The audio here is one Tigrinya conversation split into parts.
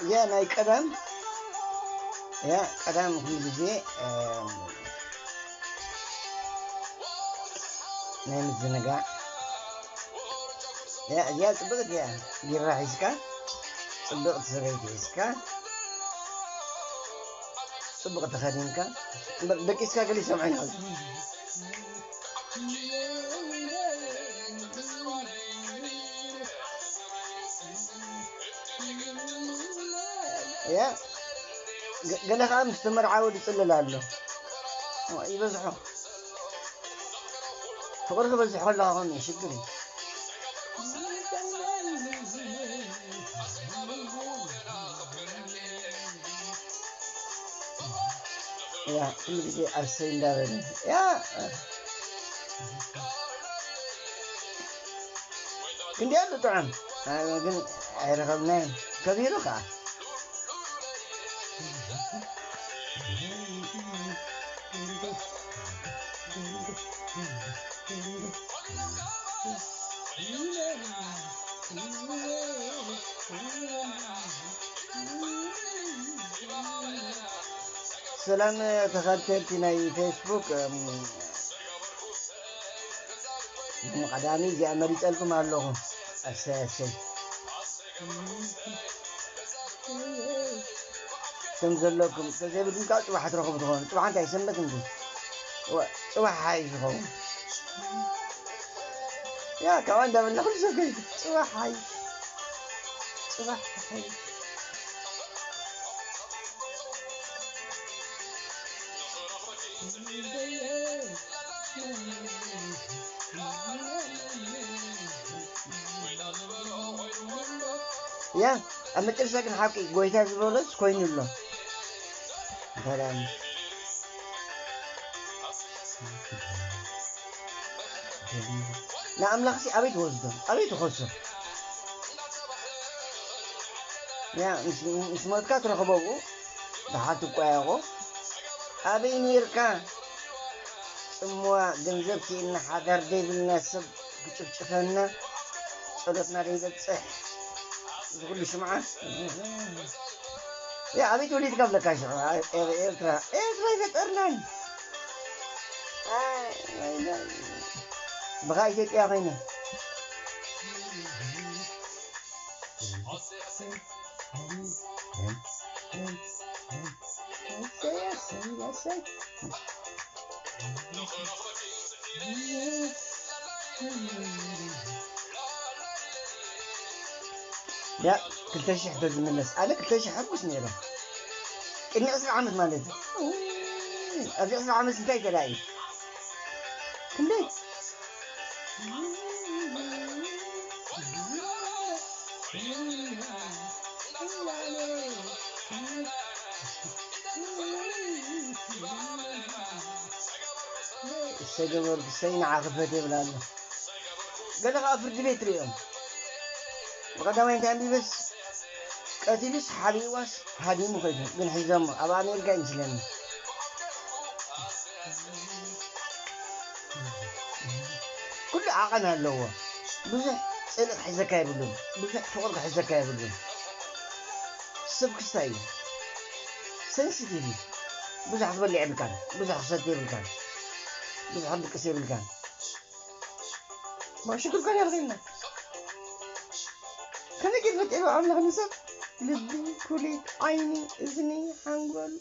እዚኣ ናይ ቀደም፣ እያ ቀደም ኩሉ ግዜ፣ እም፣ ናይ ምዝንጋዕ። እያ፣ እዚኣ ጽብቕቲ እያ። ቢራ ሒዝካ፣ ጽብቕቲ ሰበይቲ ሒዝካ፣ ጽቡቕ ተኸዲንካ፣ እምበር ደቂስካ ገለ ይሰምዑ እዮም። እያ፣ ገ-፣ ገለ ኸዓ ምስ ተመርዓወ ዝጽልል ኣሎ። ይበዝሖ። ፍቕሪ ክበዝሕ ከሎ ኸዓ ኸምኡ ሽግር እዩ። ያ፣ ኩሉ ግዜ ኣሰይ እንዳበለ። ያ፣ ክንደይ ኣሎ ጥዑም። ኣነ ግን ኣይረኸብናዮን። ከቢሩ ከኣ። ሰላም ተኸተልቲ ናይ ፌስቡክ፣ እም፣ ሎም ቀዳሚ እዚኣ መሪጸልኩም ኣለኹ። ኣሰይ፣ ኣሰይ። ከም ዘለኩም፣ ተዘይብልኩም ከዓ ጽባሕ ትረኽቡ ትኾኑ። ጽባሕ እንታይ ሰንበት እንዲ? ወ-፣ ጽባሕ ሓይሽ ይኸውን። ያ፣ ካብኣ እንዳበልና ኩሉ ሰብ ከይዱ። ጽባሕ ሓይሽ። ጽባሕ ሓይሽ። ያ፣ ኣብ መጨረሻ ግን ሓቂ ጎይታ ዝበሎስ ኮይኑ ኣሎ። እንታይ ደኣ? ንኣምላኽሲ ኣበይ ትወስዶ? ኣበይ ትኸሶ? ያ፣ ምስ፣ ምስ ሞትካ ትረኽቦ ብኡ፣ ደሓር ትቋየቖ። ኣበይ ነይርካ? ጽምዋ፣ ገንዘብ ስኢንና፣ ሓዳር ዘይብልና፣ ሰብ ክጭፍጭፈና፣ ጸሎትና ዘይበጽሕ፣ እዚ ኩሉ ሽምዓ። ያ፣ ኣበይ ተወሊድካ ብለካ ሽዑ? ኣይ፣ ኤር-፣ ኤርትራ፣ ኤርትራ ኣይፈጠርናን። ኣይ፣ ኣይ፣ ኣይ። ብኻ ኢትዮጵያ ኮይነ። ያ፣ ክልተ ሽሕ ተዝምለስ፣ ኣነ ክልተ ሽሕ ሕጉስ ነይረ። ቅድሚ ዕስራ ዓመት ማለት እዩ። ኣብዚ ዕስራ ዓመት እንታይ ተራእዩ? ክንደይ? እሰይ ገበርኩ፣ እሰይ ንዓ ክፈት ይብል ኣሎ። ገለ ኸዓ ፍርዲ ቤት ርእዮም። ብቐዳማይ እንታይ ኣንቢበስ? ቀቲሉስ ሓቢእዋስ ሃዲሙ ከይዱ፣ ግን ሒዞሞ። ኣብ ኣሜሪካ ይመስለኒ። ኩሉ ዓቐን ኣለዎ። ብዙሕ ጽልኢ ክሕዘካ የብሉን። ብዙሕ ፍቕሪ ክሕዘካ የብሉን። ሰብ ክስታይ እዩ። ሰንሲቲቭ እዩ። ብዙሕ ክትበልዕ የብልካን። ብዙሕ ክሰቲ የብልካን። ብዙሕ ክትድቅስ የብልካን። ማሽግር ጋር ያልገና ከመይ ጌርና ጥዕና ኣምላኽ ንሰብ ልቢ፣ ኩሊት፣ ዓይኒ፣ እዝኒ፣ ሓንጎል፣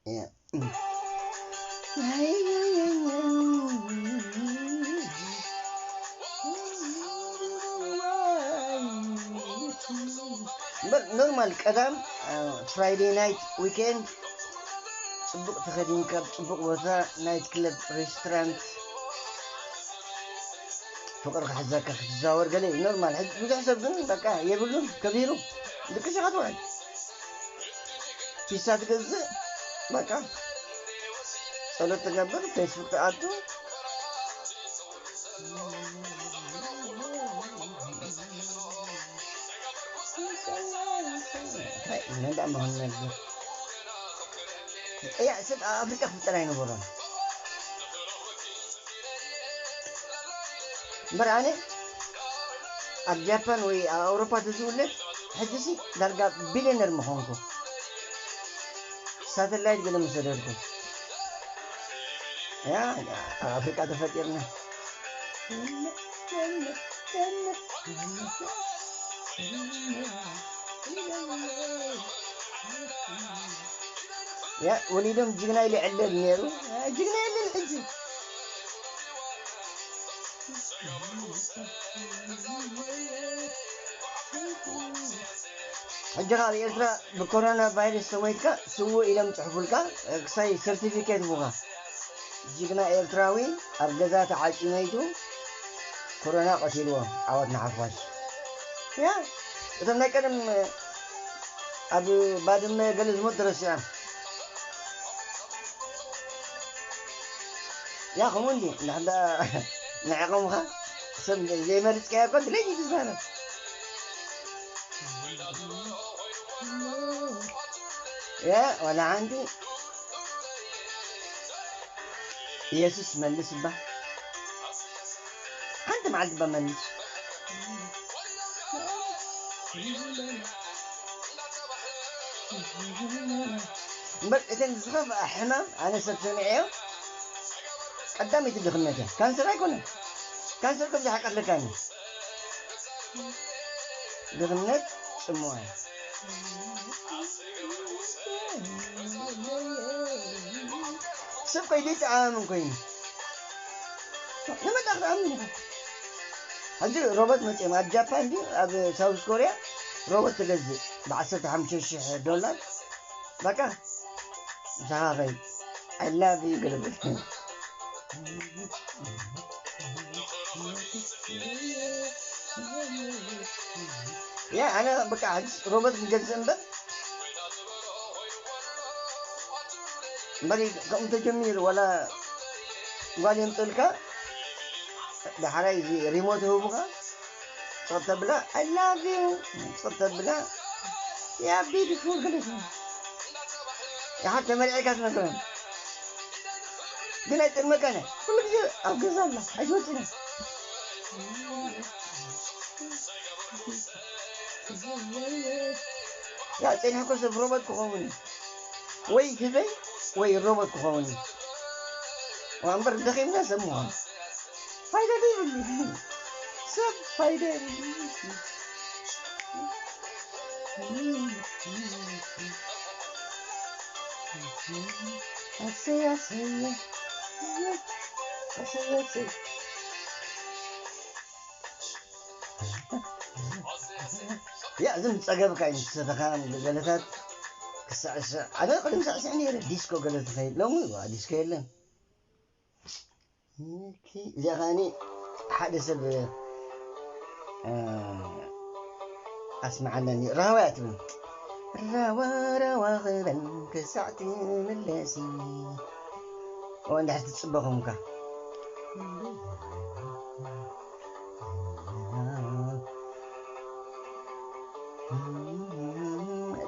ያ። እምበር ኖርማል ቀዳም፣ አ፣ ፍራይደይ ናይት ዊኬንድ ጽቡቕ ተኸዲንካ ኣብ ጽቡቕ ቦታ ናይት ክለብ ሬስቶራንት ፍቕሪ ክሕዘካ ክትዛወር ገለ እዩ ኖርማል። ሕጂ ብዙሕ ሰብ ግን በቃ የብሉን፣ ከቢሩ ድቅስ ኢኻ ትውዕል። ፒሳ ትገዝእ፣ በቃ ጸሎት ትገብር፣ ፌስቡክ ትኣቱ። እንታይ እንዳመሆን ነበር? ቀያሕ ሰብ ኣብ ኣፍሪቃ ክፍጠር ኣይነበሮን። እምበር ኣነ ኣብ ጃፓን ወይ ኣብ ኣውሮፓ ተዝውለድ፣ ሕጂሲ ዳርጋ ቢልዮነር ምኾንኩ። ሳተላይት ገለ ምሰደድኩ። ያ፣ ኣብ ኣፍሪቃ ተፈጢርና። ያ፣ ወሊዶም ጅግና ኢሉ ይዕለል ነይሩ። ጅግና የለን ሕጂ። ሕጂ ኸኣ ኣብ ኤርትራ ብኮሮና ቫይረስ ተሞይትካ ስዉእ ኢሎም ጽሕፉልካ፣ ክሳይ ሰርቲፊኬት ቡኻ። ጅግና ኤርትራዊ ኣብ ገዛ ተዓጽዩ መይቱ፣ ኮሮና ቀቲልዎ። ዓወት ንሓፋሽ። ያ፣ እቶም ናይ ቀደም ኣብ ባድመ ገለ ዝሞት ተረሲዖም። ያ፣ ከምኡ እንዲ፣ እንዳ፣ እንዳ ንዕቐምኻ ሰብ ዘይመርጽካዮ እኮ ድሌት እዩ ትዛረብ። ያ፣ ዋላ ሓንቲ። ኢየሱስ መልስ እባ። ሓንቲ መዓልቲ እባ መልስ። እምበር እተን ዝኸፍኣ ሕማም ኣነ ሰብ ሰሚዐዮ፣ ቀዳመይቲ ድኽነት እያ። ካንሰር ኣይኮነን። ካንሰር ከም ዝሓቀለካኒ። ድኽነት ጽምዋ እያ። ሰብ ከይዱ ይተኣማመን ኮይኑ። ንመን ዳኣ ክትኣምን ኢኻ? ሕጂ ሮቦት መጺኦም ኣብ ጃፓን ድዩ ኣብ ሳውዝ ኮርያ ሮቦት ትገዝእ ብ15,000 ዶላር። በቃ፣ ምሳኻ ኸይድ። I love you ገለበት። ያ፣ ኣነ በቃ፣ ሕጂ ሮቦት ክገዝእ እምበር፣ እምበር ከምኡ ተጀሚሩ፣ ዋላ ጓል የምጽእልካ፣ ዳሕራይ እዚ ሪሞት ይህቡኻ፣ ጸጥ ተብላ፣ I love you፣ ጸጥ ተብላ፣ ያ beautiful ገለ ትብል። ይሓ ተመርዒካ ትነግሮም። ግን ኣይጥልመካን እያ። ኩሉ ግዜ ኣብ ገዛ ኣላ፣ ኣይትወጽእን እያ። ያ ጸኒሕኮ ሰብ ሮቦት ክኸውን እዩ። ወይ ህበይ ወይ ሮቦት ክኸውን እዩ። እዋ እምበር ደኺምና ሰብ ምዃን ፋይዳ ዘይብሉ። ሰብ ፋይዳ የብሉ። ኣሰይ፣ ኣሰይ፣ ኣሰይ፣ ኣሰይ። ያ፣ እዞም ዝጸገብካ እዩ፣ ዝሰተኻ ገለታት ክሳዕስዕ። ኣነ ቅድም ሳዕስዕ ነይረ፣ ዲስኮ ገለ ዝኸይድ። ሎሚ፣ ዋ፣ ዲስኮ የለን። ኦኬ፣ እዚኣ ከኣኒ ሓደ ሰብ፣ እ፣ ኣስምዓለኒ። ራህዋ እያ ትብል። ራዋ፣ ራዋ ክበል ክሳዕ ትምለሲ። እዋ፣ እንድሕር ትጽበ ኾንካ።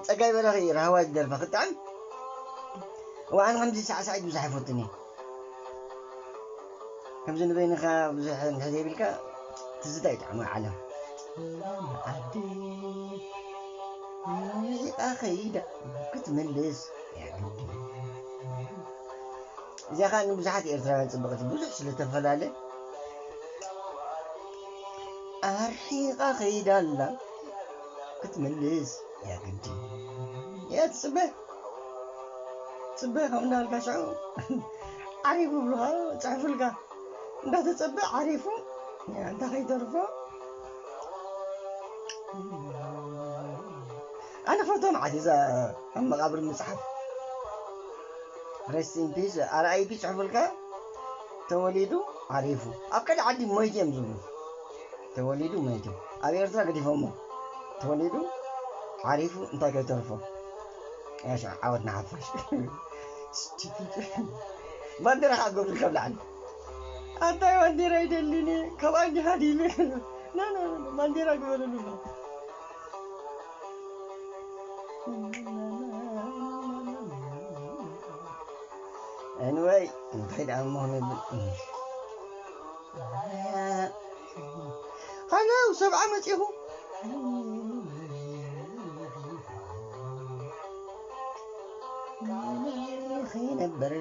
ጸጋይ በራኺ ራህዋ ዝደርፋ ክጥዕም። እዋ፣ ኣነ ከምዚ ሳዕሳዒት ብዙሕ ኣይፈቱን እየ። ከምዚ ንበይንኻ ብዙሕ እንድሕር ዘይብልካ ትዝታ ይጥዕሞ ዓለም። ዓዲ ርሒቓ ከይዳ ክትምልስ እያ ግዲ። እዚኣ ኸኣ ንብዙሓት ኤርትራውያን ጽብቕቲ፣ ብዙሕ ስለ ተፈላለ፣ ኣርሒቓ ከይዳ ኣላ ክትምልስ እያ ግዲ። እያ ትጽበ። ጽበ ካብ እንዳበልካ ሽዑ ዓሪፉ ብሉኻ፣ ጽሕፉልካ። እንዳተጸበ ዓሪፉ፣ እንተ ከይተርፎ። ኣነ ክፈትዎ መዓት እዛ ኣብ መቓብር ምጽሓፍ። Rest in peace፣ R I P ጽሕፉልካ፣ ተወሊዱ ዓሪፉ። ኣብ ካልእ ዓዲ ሞይቱ እዮም ዝብሉ። ተወሊዱ ሞይቱ። ኣብ ኤርትራ ገዲፎሞ። ተወሊዱ ዓሪፉ፣ እንታይ ከይተርፎ። ያሻ፣ ዓወት ንሓፋሽ። Stupid። ባንዴራ ከዓ ገብሩ ካብ ላዕሊ። ኣንታይ ባንዴራ ይደሊኒ? ካብ ኣንዲ ሃዲሚ። ኖ፣ ኖ፣ ኖ፣ ኖ፣ ባንዴራ ግበረሉ። ደኣ እሞ ክንብል። ሃለው፣ ሰብዓ መጺኹ። ከይነበር።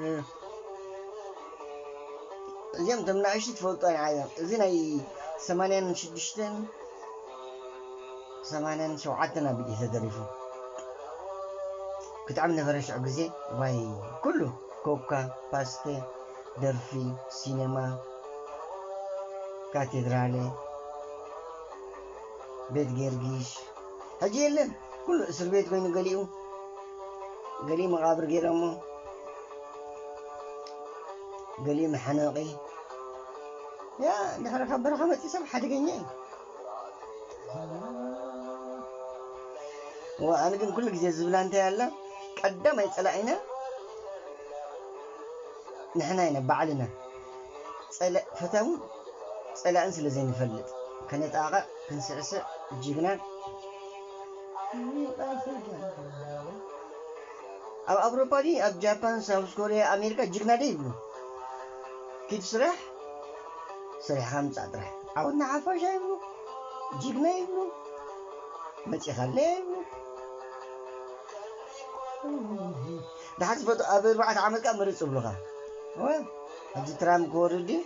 እዚኦም እቶም ንኣሽቱ ትፈልጡ ኣይዓዮም። እዚ ናይ ሰማንያን ሽዱሽተን ሰማንያን ሸውዓተን ኣቢሉ እዩ ተደሪፉ። ብጣዕሚ ነበረ ሽዑ ግዜ። ዋይ፣ ኩሉ፣ ኮካ፣ ፓስተ፣ ደርፊ፣ ሲነማ፣ ካቴድራለ፣ ቤት ጊዮርጊስ። ሕጂ የለን። ኩሉ እስር ቤት ኮይኑ፣ ገሊኡ፣ ገሊኡ መቓብር ገይሮሞ፣ ገሊኡ መሓነቒ። ያ፣ ድሕሪ ካብ በረኻ መጺእ ሰብ ሓደገኛ እዩ። እዋ፣ ኣነ ግን ኩሉ ግዜ ዝብላ እንታይ ኣላ? ቀዳማይ ጸላኢና ንሕና ኢና፣ ባዕልና። ጸለ-፣ ፈታውን ጸላእን ስለ ዘይንፈልጥ፣ ከነጣቕዕ፣ ክንስዕስዕ፣ ጅግና። ኣብ ኣውሮፓ ድዩ፣ ኣብ ጃፓን፣ ሳውዝ ኮርያ፣ ኣሜሪካ ጅግና ዶ ይብሉ? ኪድ ስራሕ፣ ሰሪሕኻ ምጻእ ጥራሕ። ዓወትና ሓፋሽ ኣይብሉ፣ ጅግና ይብሉ፣ መጺኻለይ ኣይብሉ። ደሓር ዝፈቱ ኣብ ኣርባዕተ ዓመት ከኣ ምርጽ ይብሉኻ። እወ፣ ኣብዚ ትራምፕ ክወርድ ድዩ?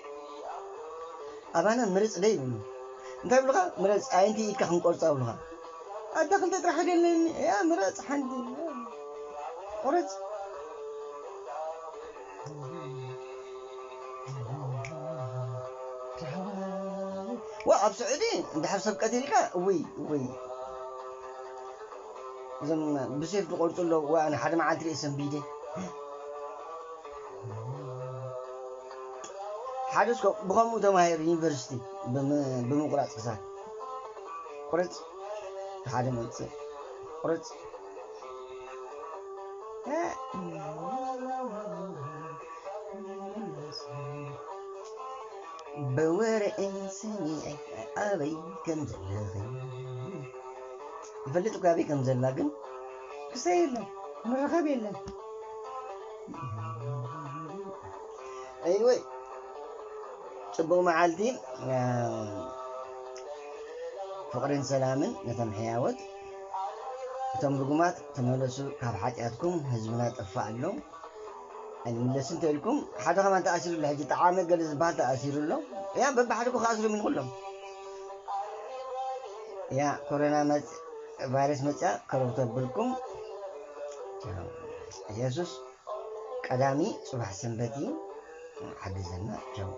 ኣባና ምርጽ ዶ ይብሉ? እንታይ ይብሉኻ? ምረጽ፣ ኣየንቲ ኢድካ ክንቆርጻ ይብሉኻ። ኣታ ክልተ ጥራሕ ደለኒ። ያ፣ ምረጽ ሓንቲ። ቁረጽ። ዋ፣ ኣብ ስዑዲ እንድሕር ሰብ ቀቲልካ፣ እውይ፣ እውይ። እዞም ብሴፍ ዝቆርጹ ኣለዉ። ዋ፣ ኣነ ሓደ መዓልቲ ርእየ ሰንቢደ። ሓደ እስኮ ብኸምኡ ተማሂሩ ዩኒቨርሲቲ ብም-፣ ብምቁራጽ ክሳድ። ቁርጽ፣ ሓደ መውጽእ፣ ቁርጽ። ብወረኤን ሰሚዐ ኣበይ ከም ዘለኺ። ይፈልጥ እኮ ኣበይ ከም ዘላ፣ ግን ክሳይ የለን፣ ምርኻብ የለን። ኤኒወይ፣ ጽቡቕ መዓልቲ። ኣም፣ ፍቕርን ሰላምን ነቶም ሕያዎት። እቶም ርጉማት ተመለሱ ካብ ሓጢኣትኩም፣ ህዝብና ጠፋእ ኣሎ። ኣይንምለስን እንተ ኢልኩም፣ ሓደ ከማን ተኣሲሩ ኣሎ። ሕጂ ጠዓመ ገለ ዝበሃል ተኣሲሩ ኣሎ። ያ፣ በብሓደ እኮ ክኣስሮም እዩ ንኹሎም። ያ፣ ኮሮና መጽ-፣ ቫይረስ መጽያ ከረው ተብልኩም። ቻው። የሱስ ቀዳሚ ጽባሕ ሰንበት እዩ። ሓግዘና። ቻው።